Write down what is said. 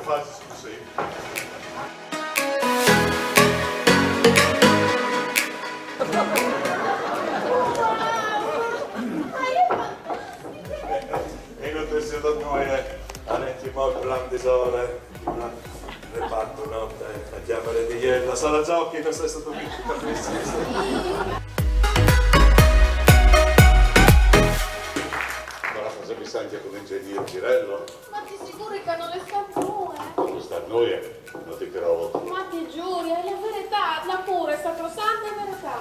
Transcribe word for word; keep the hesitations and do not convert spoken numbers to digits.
Scusi. E non ti si da noi, eh. Avanti, mo, grandi sole. Reparto notte, a chiamare di ieri. La sala giochi, questo è stato un capriccio. Ma la facevi sempre con l'ingegnere Girello? Ma ti sicuri che non è stato lui? Questa è noi, non ti credo. Ma ti giuri, è la verità, la pura e sacrosanta verità.